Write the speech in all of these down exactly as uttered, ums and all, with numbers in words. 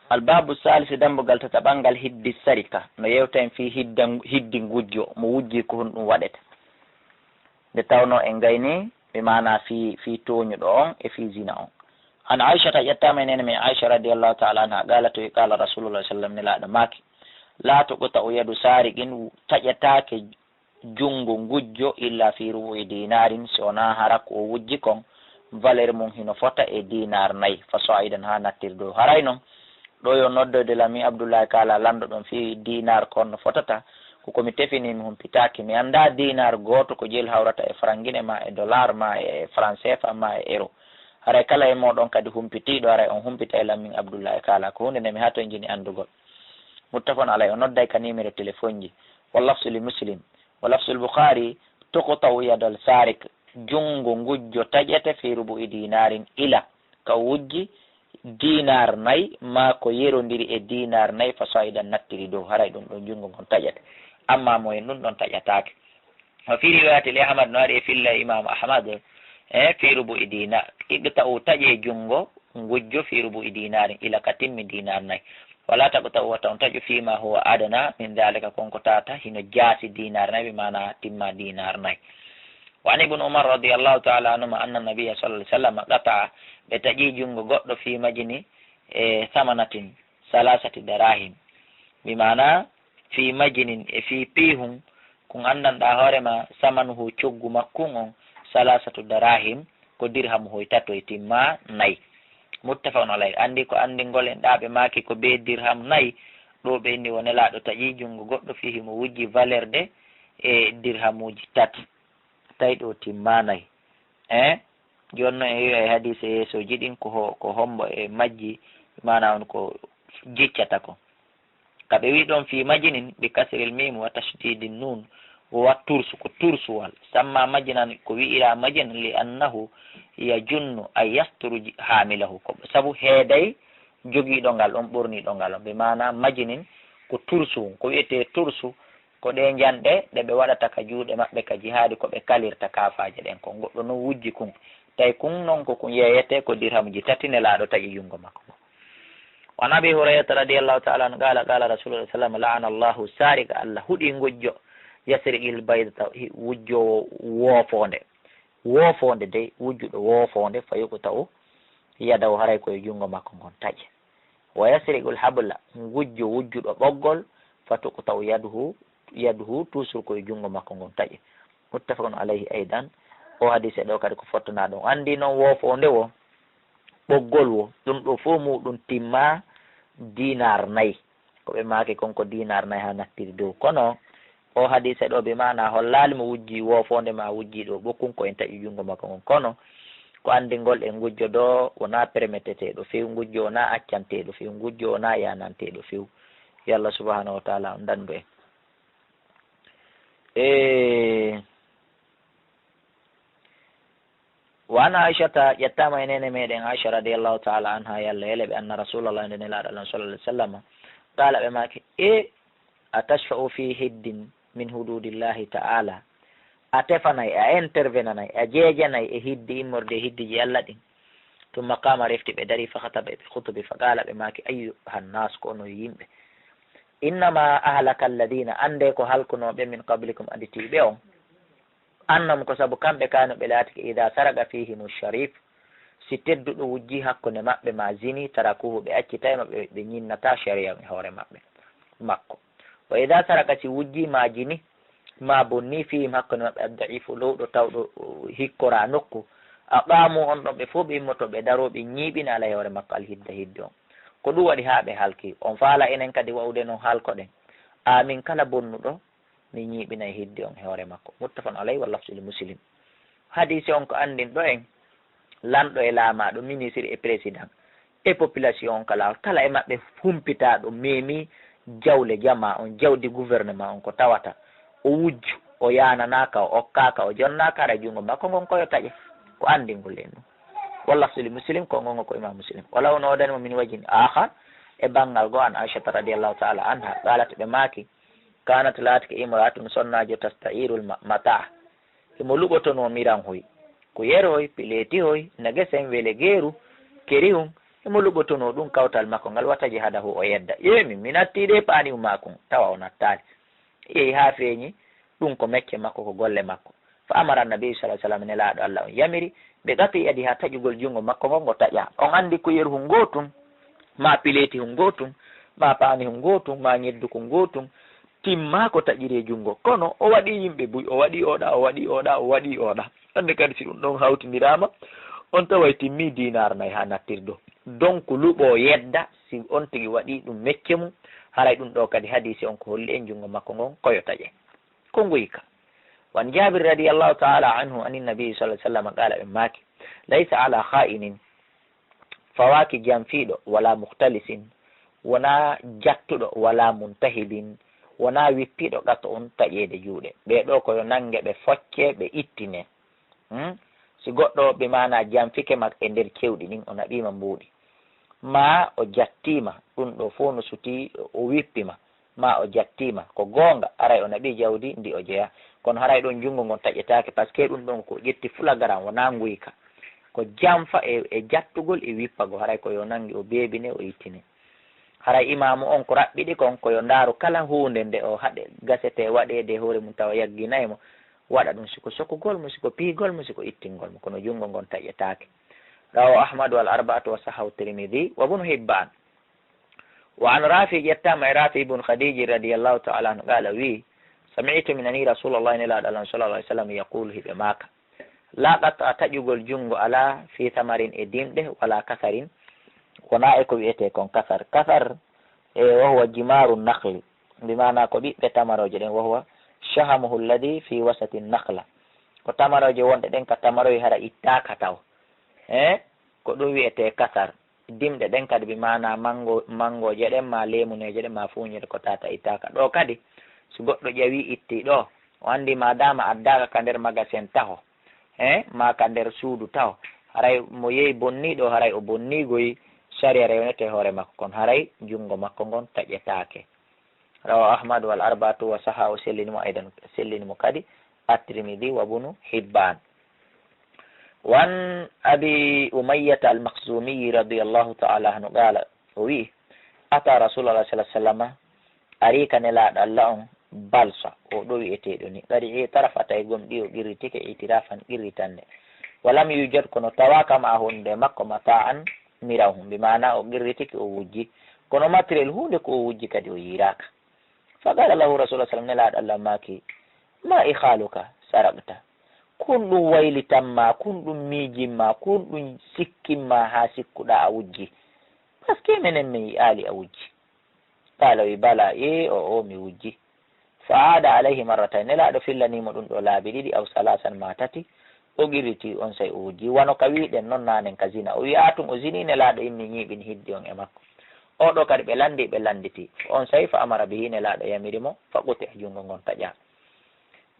Albaabu saalisi, dambugal tataɓal ngal, hiddi sarika, no yewta en fii hidda, hiddi ngujjo, mo wujji ko honɗum waɗete. Nde tawnoo en ngayni, ɓe maanaa fii, fii tooñuɗo on e fii zina on. An Aishata, ƴettaama e neene men Aisha radiyallahu ta'ala anha, qaalat, wi, qaala Rasulullah sallam, Nelaaɗo maaki, laa tuqta'u yadu saariqin, taƴataake junngo ngujjo, illa fii rubu'i dinaarin, si wonaa hara ko o wujji kon, valeur mum hino fota e dinaar nay, fa sa'idan, haa nattiri dow. Haray non, ɗo yo noddoyde lam, min Abdullahi kaala lanɗo ɗon fii dinaar kon no fotata, ko ko mi tefini mi humpitaaki. Mi anndaa dinaar gooto ko jeel hawrata e farangine maa e dollar maa e franc C F A maa e euro. Haray kala e mooɗon kadi humpitiiɗo, haray on humpitay lam min Abdullahi kaala. Ko huunde nde mi hatonjini anndugol. Muttafaqun alay, o nodday ka numéro téléphone ji. Wa lafzu li Muslim. Wa lafzul Bukhari, tuqta'u yadal sarik, junngo ngujjo taƴete fi rubu'i dinaarin ila, ka wujji dinaar nay, maa ko yerondiri e dinaar nay, fa sa'idan, nattiri dow, haray ɗum ɗon junngo ngon taƴete. Amma mo en ɗum ɗon taƴataake. Wa fi riwayati li Ahmad, no ari e filla Imam Ahmad, e fi rubu'i dinaar, iqta'u, taƴe junngo ngujjo fi rubu'i dinaarin, ila ka timmi dinaar nay. Wala taqta'u, wata on taƴu, fima huwa adna min dhalika, kon ko tata hino jaasi dinaar nay, bi maana timma dinaar nay. Wa an Ibn Umar radiyallahu ta'ala anhuma anna nabiyya sallallahu alaihi wasallam qata'a, ɓe taƴi junngo goɗɗo fi majni, e samanatin salasati darahim, bi maana fi majnin, e fi piihun, kun anndanɗaa hoore ma, samanuhu, coggu makkun on, salasatu darahim, ko dirhamu hoy tato e timma nay. Muttafaqun alayh. Anndi ko anndingol en ɗaa ɓe maaki ko bee dirham nay, ɗo ɓe inni wo Nelaaɗo taƴi junngo goɗɗo fii himo wujji valeur de e dirhamuuji tati, tawi ɗo timma nay. Eh? Jooni non en wi'a e hadiise yeesooji ɗin ko ho-, ko hombo e majji, maana on ko jiccata ko. Ka ɓe wi'i ɗon fii majinin bi kasril miim wa tashdidin nuun, wa tursu, ko tursuwal. Samma majinan, ko wi'ira majin, li annahu yajunnu ay yasturu ji-, haamilahu. Ko sabu heeday jogiiɗo ngal on, ɓorniiɗo ngal on. Bi maana majinin ko tursu, ko wi'etee tursu, ko ɗee njanɗe ɗe ɓe waɗata ka juuɗe maɓɓe ka jihaadi, ko ɓe kalirta kaafaaje ɗen kon. Goɗɗo non wujji kun. Tawi kun non ko kun yeeyetee ko dirhamji tati Nelaaɗo taƴi junngo makko ngon. Wa an Abi Hurayrata radiyallahu ta'ala anhu qala, qala Rasulullah sallallahu alaihi wasallam, la'ana Allahu sariqa, Allah huɗi ngujjo, yasriqil baydata, hi-, wujjoowo woofoonde. Woofoonde dey, wujjuɗo woofoonde, fa yuqta'u yadahu, haray ko e junngo makko ngon taƴe. Wa yasriqul habla, ngujjo wujjuɗo ɓoggol, fa tuqta'u yaduhu, yaduhu, toujours ko e junngo makko ngon taƴe. Muttafaqun alayhi aydan. O hadiise ɗo kadi ko fottanaa ɗon. Anndi non woofoonde wo, ɓoggol wo, ɗum ɗo fof muɗum timma dinaar nay. Ko ɓe maaki kon ko dinaar nay haa nattiri dow. Kono o hadiise ɗo bi maana hollaali mo wujji woofoonde ma wujji ɗo ɓokkun ko en taƴi junngo makko ngon. Kono ko anndingol e ngujjo ɗo wonaa permetteteeɗo few, ngujjo wonaa accanteeɗo few, ngujjo wonaa yananteeɗo few. Yo Allah subhanahu wa taala on danndu en. E Wa an Aishata, ƴettaama e neene meɗen Aisha radiyallahu ta'ala anha, yo Allah wele ɓe, anna Rasulallah, nde Nelaaɗo Allah sallallahu alaihi wasallam, qaala, ɓe maaki, e a tashfa'u fi hiddin min hududillahi ta'ala, a tefanay, a intervenanay, a jeejanay e hiddi immorde e hiddiji Allah ɗin? Tumma qaama, refti ɓe dari, fa khataba, ɓe khutubi, fa qaala, ɓe maaki, ayyuhan nas, ko onon yimɓe, innama ahlaka alladina, annde ko halkunooɓe, min qablikum, aditiiɓe on. Annahum, ko sabu kamɓe, kaanu, ɓe laatike, ida saraka fihimu sharif, si tedduɗo wujji hakkunde maɓɓe ma zini, tarakuhu, ɓe accitay mo, ɓe, ɓe ñinnata sharia e hoore maɓɓe, makko. Wa ida saraka, si wujji ma jini, ma bonni, fihim, hakkunde maɓɓe, addaifu, lowɗo tawɗo, uh, hikkora nokku, aqamu, on ɗon ɓe fof ɓe immoto, ɓe daro, ɓe ñiiɓina alay hoore makko alhidda, hidde on. Ko ɗum waɗi haa ɓe halki. On faala enen kadi wa'ude non halkoɗen. Amin kala bonnuɗo, mi ñiiɓinay hidde on e hoore makko. Muttafaqun alayhi wa lafzu li Muslim. Hadiise on ko anndinɗo en, lanɗo e laamaaɗo, ministre e président, e population on kala, kala e maɓɓe humpitaaɗo memi jawle jamaa on, jawdi gouvernement on, ko tawata o wujju, o yaananaaka, o okkaaka, o jonnaaka, hara junngo makko ngon ko yo taƴe. Ko anndingol en ɗum. Wa lafzu li Muslim, ko ngon ko Imam Muslim. Wala on odani mo min wajin aakhar, e banngal goo, an Aishata radiyallahu ta'ala anha, qalat, ɓe maaki, kanat, laatike, imra'atun, sonnaajo, tasta'irul ma-, mata', himo luɓotonoo miran hoy, kuyeer hoy, pileeti hoy, negesen, welegeeru, kerihun, Emo luɓotonoo ɗum kawtal makko ngal, wa tajhadahu, o yedda. Yeeyi min, mi nattii de paani makko, tawa o nattaali. Yehi haa feeñi, ɗum ko mecce makko, ko golle makko. Fa amara Nabi sallallahu alaihi wasallam, Nelaaɗo Allah on yamiri, ɓe qati yadi, haa taƴugol junngo makko ngon ngo taƴa. On anndi kuyeru hun ngootum, maa pileeti hun ngootum, maa paani hun ngootum, maa ñeddu kun ngootum, timmaa ko taƴiri e junngo. Kono o waɗi yimɓe buy, o waɗi oɗa, o waɗi oɗa, o waɗi oɗa. Hannde kadi si ɗum ɗon hawtindiraama, on taway timmi diinaar nay haa nattirdo. Donc luɓo yedda, si on tigi waɗi ɗum mecce mum, haray ɗum ɗo kadi hadiisi on ko holli en junngo makko ngon ko yo taƴe. Ko nguyka. Wan Jaabir radiyallahu ta'ala anhu anin nabi sallallahu alaihi wasallam qala, ɓe maaki, laysa ala kha'inin, fawaaki janfiiɗo, wala mukhtalisin, wonaa jattuɗo, wala muntahibin, wonaa wippiiɗo qat'un taƴeede juuɗe. Ɓee ɗoo ko yo nannge ɓe focce, ɓe ittine. Hmm? Si goɗɗo ɓe maana janfike ma e nder cewɗi ɗin, o naɓiima mbuuɗi, maa o jattiima, ɗum ɗo fof no sutii o wippima, maa o jattiima, ko goonga, haray o naɓii jawdi ndi o jeyaa. Kono haray ɗon junngo ngon taƴetaake, parce que ɗum ɗon ko ƴetti fulagaran, wonaa nguyka. Ko janfa e, e jattugol e wippagol, haray ko yo nanngi o beebine, o ittine. Haray imaamu on ko raɓɓiɗi kon, ko yo ndaaru kala huunde nde o haɗe, gasete waɗeede e hoore mum tawa yagginay mo, waɗa ɗum, si ko sokugol mo, si ko pihgol mo, si ko ittingol mo, kono junngo ngon taƴetaake. Rawahu Ahmad wal arba'atu wa sahahu Tirmidhi wa Ibnu Hibban. Wa an Rafi, ƴettaama e Rafi ibn Khadiji radiyallahu ta'ala anhu, qala, wi, sami'tu, mi nani Rasulullah, Nelaaɗo Allah sallallahu alaihi wasallam, yaqulu, hiɓe maaka, la qat'a, taƴugol junngo alaa, fi thamarin, e dimɗe, wala katharin, wonaa e ko wi'etee kon kathar. Kathar, e, wa huwa jimaru nakhli, bi maana ko ɓiɓɓe tamarooje ɗen, wa huwa shahamuhu alladhi fi wasati nakhla, ko tamarooje wonɗe ɗen ka tamaroy hara ittaaka taw. E, ko ɗum wi'etee kathar. Dimɗe ɗen kadi, bi maana mango, mangooje ɗen, maa leemuneeje ɗen, maa fuuñere ko tata ittaaka. Ɗo kadi, si goɗɗo ƴawi itti ɗo, o anndi ma dama addaaka ka nder magasin taho, e, maa ka nder suudu taho, haray mo yehi bonni ɗo, haray o bonni goy, sariya rewnete hoore makko, kono haray junngo makko ngon taƴetaake. Rawahu Ahmad wal arba'atu wa sahahu, sellini mo aydan, sellini mo kadi At-Tirmidhi wa Ibnu Hibban. Wan Abi Umayyata Al-Makhzumi radiyallahu ta'ala anhu qala, o wi, ata Rasulullah sallallahu alaihi wasallam, ari ka Nelaaɗo Allah on, balsa, o ɗo wi'eteeɗo ni, qad i'tarafa, tawi gomɗii o qirritike, i'tirafan, qirritannde. Wa lam yujad, kono tawaaka, ma'ahu, e makko, mata'an, mirahun, bi maana o qirritike, o wujji, kono matériel huunde ko o wujji kadi o yiiraaka. Fa qala lahu Rasulullah sallam, Nelaaɗo Allah maaki, ma ikhaluka saraqta? Kun ɗum waylitan ma, kun ɗum miijin ma, kun ɗum sikkin ma haa sikkuɗaa a wujji? Parce que menen min yi'aali a wujji. Qala, wi, bala, e, o, o, mi wujji. Fa aada alayhi marratayn, Nelaaɗo fillanii mo ɗum ɗo laabi ɗiɗi, aw salasan, ma tati, o qirriti, onsay o wujji. Wano ka wi'ɗen non naanen ka zina. O wi'aa tun o zinii, Nelaaɗo inni ñiiɓini hiddi on e makko. Oo ɗoo kadi ɓe lanndii, ɓe lannditi. Onsay fa amara bihi, Nelaaɗo yamiri mo, fa quti'a, junngo ngon taƴaa.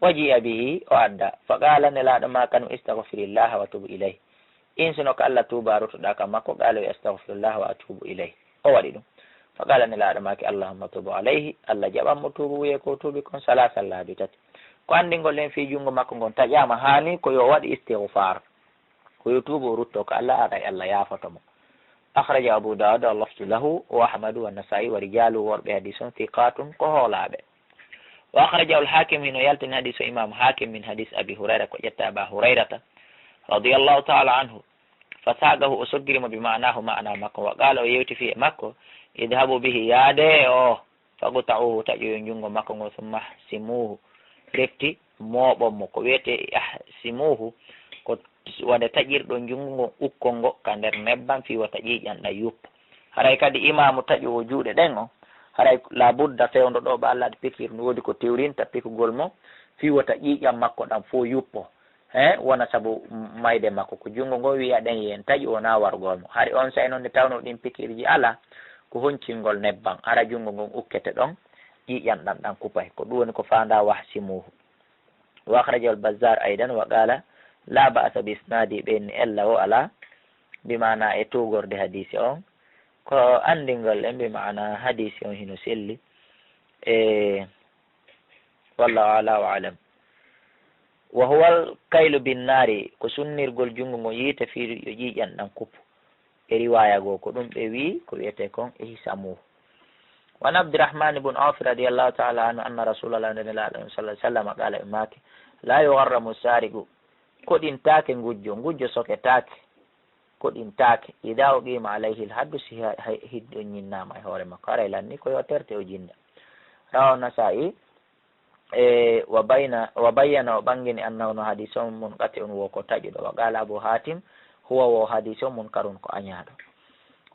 Wa ji'a bihi, o adda. Fa qaala, Nelaaɗo maakani, istaghfirillaha wa tub ilayh. In sino ko Allah tuubaa, ruttoɗaa ka makko, qaala, wi, astaghfirullah wa atubu ilayh. O waɗi ɗum. Fa qaala, Nelaaɗo maaki, Allahumma tub alayhi, Allah jaɓan mo tuubu wuyee ko o tuubi kon, salasan, laabi tati. Ko anndingol en fii junngo makko ngon taƴaama, haani ko yo o waɗ istighfar. Ko yo tuubu, o rutto ka Allah, haray Allah yaafoto mo. Akhraja Abu Dawud, wa lafzu lahu, wa Ahmadu, wa Nasa'i, wa rijalu worɓe hadiis on, thiqatun, ko hoolaaɓe. Wa akhrajahu al-Hakim, hino yaltini hadiis o Imam Hakim, min hadiis Abi Hurayra, ko ƴetta Aba Hurayrata, radiyallahu ta'ala anhu. Fa saqahu, o soggiri mo, bi ma'nahu, ma'na makko. Wa qala, o yewti fii e makko, idhabu bihi, yaade e o, faqta'uhu, taƴoyon junngo makko ngon, summa ahsimuhu, refti mooɓon mo. Ko wi'etee ahsimuhu, ko wonde taƴirɗon junngo ngon, ukkon ngo ka nder nebbam fii wota ƴiiƴan ɗan yuppo. Haray kadi imaamu taƴoowo juuɗe ɗen on, haray la budda fewndo ɗoo ɓallaade pikiir, no woodi ko tewrinta pikugol mo fii wota ƴiiƴan makko ɗan fow yuppo. He, wona sabu mayde makko. Ko junngo ngo wi'a ɗen yen taƴu, wonaa warugol mo. Hari onsay non nde tawnoo ɗin pikiirji alaa, ko honcingol nebbam, hara junngo ngon ukkete ɗon, ƴiiƴan ɗan ɗan kupay. Ko ɗum woni ko faandaa wahsimuhu. Wa akhrajahu al-Bazzar aydan wa qala, la ba'sa bi isnadi, ɓe inni ella o alaa, bi maana e tuugorde hadiisi on. Ko anndingol en bi maana hadiisi on hino selli. E, wallahu a'la wa a'lam. Wa huwa al-kaylu bin nari, ko sunnirgol junngo ngo yiite fii yo ƴiiƴan ɗan kuppu. E riwaya goo ko ɗum ɓe wi'i ko wi'etee kon ihsamuhu. Wa an Abdirahmani bun Awfi radiyallahu ta'ala anhu anna Rasulallah, nde Nelaaɗo on sallallahu alaihi wasallam, qala, ɓe maaki, la yugharramu sariqu, koɗintaake ngujjo, ngujjo soketaake, koɗintaake, ida uqima alayhi alhaddu, si ha-, hay-, hiddo ñinnaama e hoore makko, haray lanni ko yo terte o jinna. Rawahu Nasa'i, e, wa bayna, wa bayyana, o ɓangini, annahu no hadisun munqati'un, wo ko taƴuɗo. Wa qala Abu Hatim, huwa, wo hadisun munkarun, ko añaaɗo.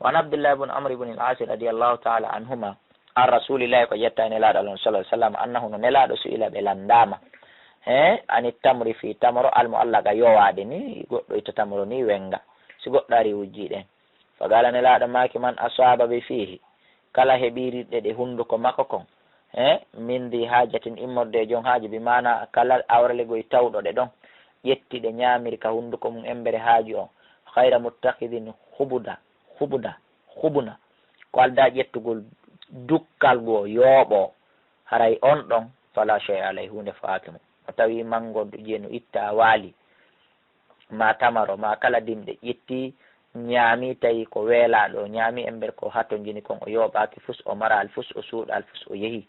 Wa an Abdullah ibn Amr ibn al-As radiyallahu ta'ala anhuma, an Rasulillahi, ko ƴetta e Nelaaɗo Allah sallallahu alaihi wasallam, annahu, no Nelaaɗo, su'ila, ɓe landaama, he, ani tamri, fi tamro, almu'allaqa, yowaade ni, goɗɗo itta tamro ni, wenga, si goɗɗo ari wujji ɗen. Fa qala, Nelaaɗo maaki, man asaba bi fihi, kala heɓi riɗɗe ɗe hunduko makko kon, he, min di hajatin, immorde e jon haaju, bi maana kala awralegoy tawɗo ɗe ɗon, ƴetti ɗe ñaamiri ka hunduko mum embere haaju on, khayra muttakhidin khubuda, khubuda, khubuna, ko aldaa ƴettugol dukkal goo yooɓoo, haray on ɗon, fala shay'a alayhi, huunde fawaaki mo. O tawi mango jeenu itta waali, ma tamaro, ma kala dimɗe ƴetti, ñaami, tawi ko weelaaɗo, o ñaami embere ko hatonjini kon, o yooɓaaki fus, o maraali fus, o suuɗaali fus, o yehi.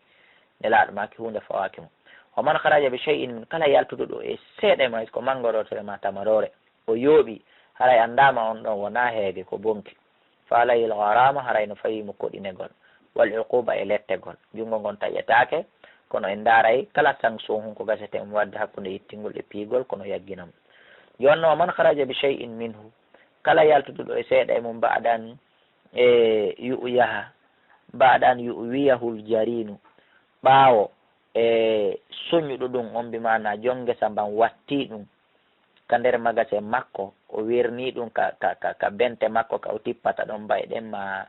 Nelaaɗo maaki huunde fawaaki mo. Wa man kharaja bi shay'in min, kala yaltuɗo ɗo e seeɗa e mayis ko mangorootere ma tamaroore, o yooɓi, haray anndaama on ɗon wonaa heege, ko bonki. Fa alayhi al-gharama, haray no fawi mo koɗinegol. Wal uquba, e lettegol. Junngo ngon taƴetaake, kono en ndaaray kala sanction hun ko gasete mo wadde hakkunde yittingol e piigol, kono yaggina mo. Jooni non, wa man kharaja bi shay'in minhu, kala yaltuɗo ɗo e seeɗa e mum, ba'da an, e, yu'yaha, ba'da an yu'wiyahul jarinu, ɓaawo e soñuɗo ɗum on, bi maana jon ngesa mban watti ɗum ka nder magasin makko, o wirni ɗum ka, ka, ka, ka bente makko, ka o tippata ɗon mbayɗen ma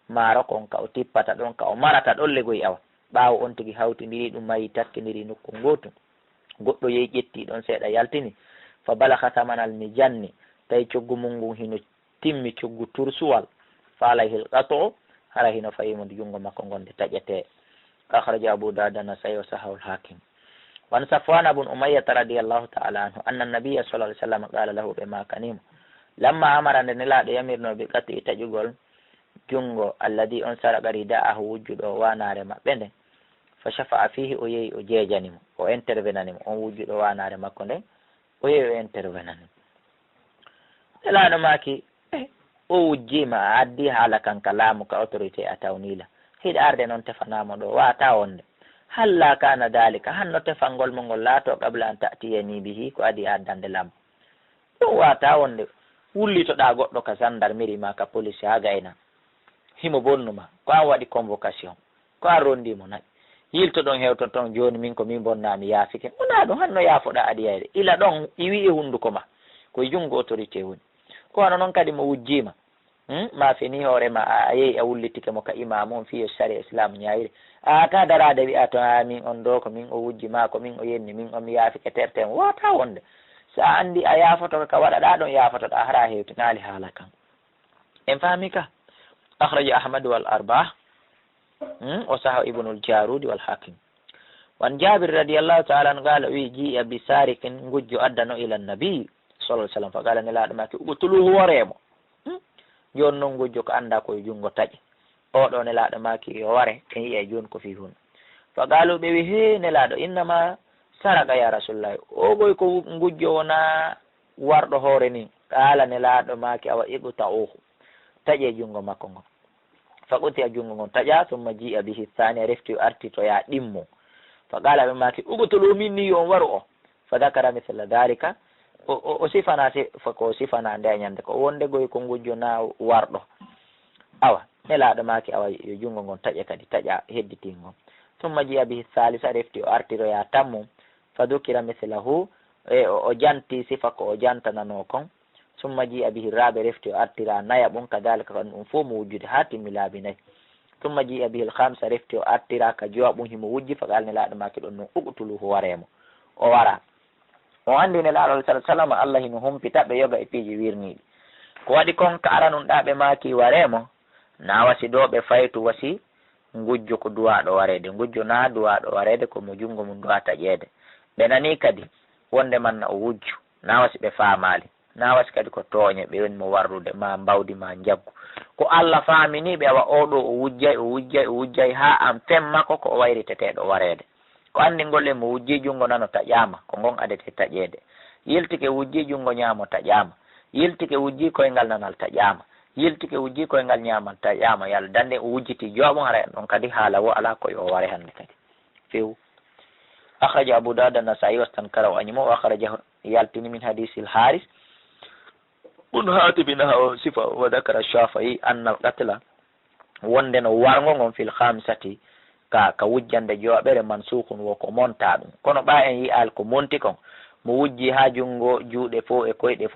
maaro kon, ka o tippata ɗon, ka o marata ɗon legoy awa. Ɓaawo on tigi hawtindiri ɗum, mayi takkindiri nokku ngootu. Goɗɗo yehi ƴetti ɗon seeɗa yaltini. Fa balagha thamanal mijanni, tawi coggu mum ngun hino timmi coggu tursuwal, fa alayhi al-qat'u, hara hino fawi mo nde junngo makko ngon nde taƴetee. Akhraja Abu Dawud, Nasa'i wa sahahu al-Hakim. Wa an Safwan ibn Umayyah radiyallahu ta'ala anhu, anna an-nabiyya sallallahu alayhi wa sallam qala lahu, ɓe maakani mo, lamma amara, nde Nelaaɗo yamirno, bi qat'i, taƴugol junngo, alladhi, on saraqa rida'ahu, wujjuɗo waanaare maɓɓe nden, fa shafa'a fihi, o yehi o jeejani mo, o intervenani mo, on wujjuɗo waanaare makko nden, o yehi o intervenani mo. Nelaaɗo maaki, eh, o wujjiima, a addi haala kan ka laamu, ka autorité, a tawniila. Hiɗa arde noon tefanaamo ɗo, waataa wonde. Halla kana dalika, hanno tefangol mo ngol laato, qabla an ta'tiyani bihi, ko adii a addande lam. Ɗum waataa wonde. Wullitoɗaa goɗɗo ka gendarmerie ma, ka police, haa gayna. Himo bonnu ma. Ko an waɗi convocation. Ko an rondii mo nayi. Yiltoɗon hewtoton jooni, min ko min bonnaa, mi yaafike. Wonaa ɗum, hanno yaafoɗaa adiyayre. Ila ɗon iwi e hunduko ma. Ko e junngo autorité woni. Ko wano non kadi mo wujjiima. Hmm? Ma fini hoore ma, a, a yehi a wullitike mo ka imaamu on fii yo sariya Islam ñaawiri. A ata daraade wi'a to, a, min on ɗo ko min o wujji ma, ko min o yenni, min on mi yaafike terte mo. Waataa wonde. So a anndi a yaafoto ka waɗaɗaa ɗon yaafotoɗaa, hara a hewtinaali haala kan. En faami ka? Akhraja Ahmad wal arba'a, hmm, o saha Ibnul Jarudi wal Hakim. Wa an Jabir radiyallahu ta'ala anhu qala, wi, ji'a bi sariqin, ngujjo addano ila nabi sallallahu alaihi wasallam, fa qala, Nelaaɗo maaki, uqtuluhu, waree mo. Hmm? Jooni non ngujjo ko anndaa ko e junngo taƴe. Oo ɗoo Nelaaɗo maaki yo ware, en yi'ay jooni ko fii hun. Fa qalu, ɓe wi, hee Nelaaɗo, innama saraqa ya Rasulullah, oo goy ko ngujjo wonaa warɗo hoore nii. Qaala, Nelaaɗo maaki, awa iqta'uhu, taƴee junngo makko ngon. Fa quti'a, junngo ngon taƴaa, summa ji'a bihi thaniya, refti o arti to yaa ɗimmo. Fa qaala, ɓe maaki, uqtulu, min nii yo on waru o. Fa dhakara mithla dhalika, o, o, o sifana si-, fa ko sifana nde ñande ko wonde goy ko ngujjo naa warɗo. Awa, Nelaaɗo maaki, awa yo junngo ngon taƴe kadi, taƴa hedditii ngon. Summa ji'a bihi thalitha, refti o artiroyaa tammo. Fa dhukira mithlahu, e o, o janti sifa ko o jantananoo kon. Summa ji'a bihi rabe, refti o artira naya ɓun, kadhalika, ko ɗum fof mo wujjude haa timmi laabi nayi. Summa ji'a bihi al-khamisa, refti o artira ka jowa ɓun himo wujji, fa qaala, Nelaaɗo maaki ɗon non, uqtuluhu, waree mo. O wara. O anndi Nelaaɗo sallallahu alaihi wasallam, Allah hino humpita ɓe yoga e piiji wirniiɗi. Ko waɗi kon ka aranun ɗaa ɓe maaki waree mo, na wasi ɗoo ɓe faytu wasi ngujjo ko duwaaɗo wareede. Ngujjo na duwaaɗo wareede, ko mo junngo mum duwaa taƴeede. Ɓe nanii kadi wonde man na o wujju, na wasi ɓe faamaali. Na wasi kadi ko tooñe ɓe woni mo warrude, ma mbawdi, ma njaggu. Ko Alla faamini ɓe, awa oo ɗoo o wujjay, o wujjay, o wujjay, haa an fen makko ko o wayriteteeɗo wareede. Ko anndingol en mo wujjii junngo nano taƴaama, ko ngon adetee taƴeede. Yiltike wujjii junngo ñaamo taƴaama. Yiltike wujjii koyngal nanal taƴaama. Yiltike wujjii koyngal ñaamal taƴaama. Yalla dande o wujjitii jooɓo, hara en ɗon kadi haala woo alaa ko yo o ware hannde kadi. Few. Akhraja Abu Dawud an-Nasa'i wastankara o añimo, wa akhraja yaltini min hadisil Haris bun Hatib nahawa sifa, wa dhakara Shafi'i anna al-qatla, wonde no warngo ngon fil khamsati, ka, ka wujjande jooɓere, mansukhun, wo ko montaa ɗum. Kono ɓaa en yi'aali ko monti kon, mo wujji haa junngo, juuɗe fow e koyɗe fow,